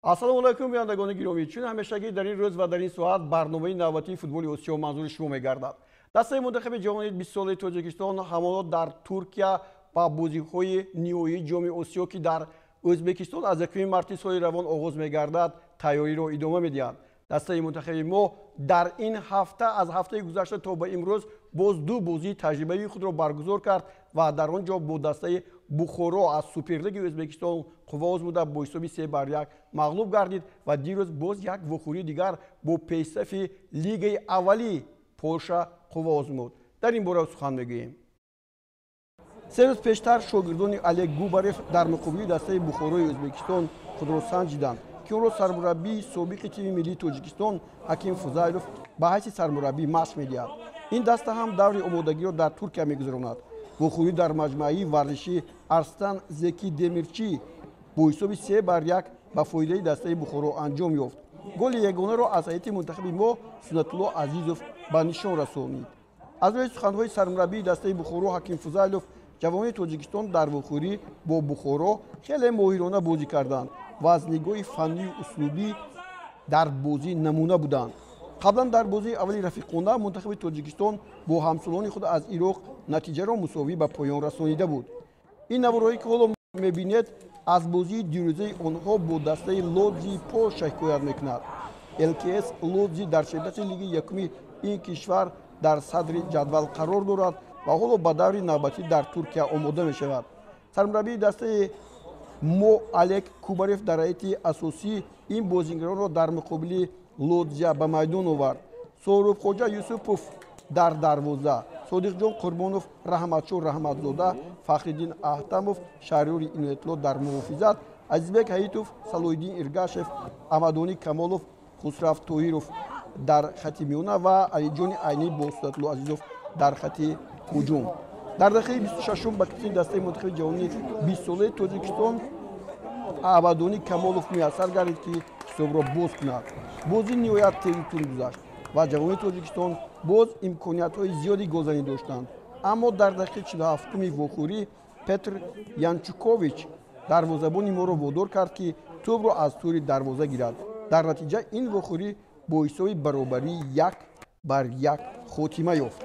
Ассалому алайкум, бинандагони гиромӣ. Чун ҳамешагӣ дар ин рӯз ва дар ин соат барномаи навбатии футболи Осиё манзури шумо мегардад. Дастаи мунтахаби ҷавони 20-солаи Тоҷикистон ҳамоно дар Туркия ба бозиҳои ниҳоии Ҷоми Осиё, ки дар Ӯзбекистон аз 1 марти соли равон оғоз мегардад, тайёриро идома медиҳанд. Дастаи мунтахаби мо дар ин ҳафта аз ҳафтаи гузашта то ба имрӯз боз ду бозии таҷрибавии худро баргузор кард ва дар он ҷо бо дастаи Бухоро аз Суперлиги Ӯзбекистон қувва озмуда бо ҳисоби 3-1 мағлуб гардид ва дирӯз боз як вохӯрии дигар бо пешсафи лигаи аввали Полша қувва озмуд. Дар ин бора сухан мегӯем. Се рӯз пештар шогирдони Олег Губарев дар муқобили дастаи Бухорои Ӯзбекистон худро санҷиданд, ки онро сармураббии собиқи тими миллии Тоҷикистон Ҳаким Фузайлов ба ҳайси сармураббӣ машқ медиҳад. Ин даста ҳам даври омодагиро дар Туркия мегузаронад. Вохӯрӣ дар маҷмӯаи варзишӣ Арстан Зеки Демирчӣ бо ҳисоби 3-1 ба фоидаи дастаи Бухоро анҷом ёфт. Голи ягонаро аз ҳайати мунтахаби мо Суннатулло Азизов ба нишон расонид. Аз рӯи суханҳои сармураббии дастаи Бухоро Ҳаким Фузайлов, ҷавонони Тоҷикистон дар вохӯрӣ бо Бухоро хеле моҳирона бозӣ карданд ва аз нигоҳи фаннию услубӣ дар бозӣ намуна буданд. Қаблан дар бозии аввали рафиқона мунтахаби Тоҷикистон бо ҳамсолони худ аз Ироқ натиҷаро мусовӣ ба поён расонида буд. Ин наворҳое ки ҳоло мебинед, аз бозии дирӯзаи онҳо бо дастаи Лодзи Полша ҳикоят мекунад. ЛКС Лодзи дар чемпионати лиги якуми ин кишвар дар садри ҷадвал қарор дорад ва ҳоло ба даври навбатӣ дар Туркия омода мешавад. Сармураббии дастаи мо Олег Кубарев дар ҳайати асосӣ ин бозигаронро дар муқобили Лодзия ба майдон овард. Сорубхоҷа Юсупов дар дарвоза, Содиқҷон Қурбонов, Раҳматшоҳ Раҳматзода, Фахриддин Аҳтамов, Шаҳриёри Иноятулло дар муҳофизат, Азизбек Ҳаитов, Салоҳиддин Иргашев, Аҳмадонӣ Камолов, Хусрав Тоҳиров дар хати миёна ва Алиҷони Айнӣ бо Суннатулло Азизов дар хати ҳуҷум. Дар дақиқаи 26 ба капитани дастаи мунтахаби ҷавони 20-солаи Тоҷикистон Аҳмадонӣ Камолов муяссар гардид, ки ҳисобро боз кунад. Бозӣ ниҳоят тезу тунд гузашт ва ҷавонони Тоҷикистон боз имкониятҳои зиёди голзанӣ доштанд. Аммо дар дақиқаи 47-уми вохӯрӣ Петр Янчукович дарвозабони моро водор кард, ки тӯбро аз тӯри дарвоза гирад. Дар натиҷа ин вохӯрӣ бо ҳисоби баробарии 1-1 хотима ёфт.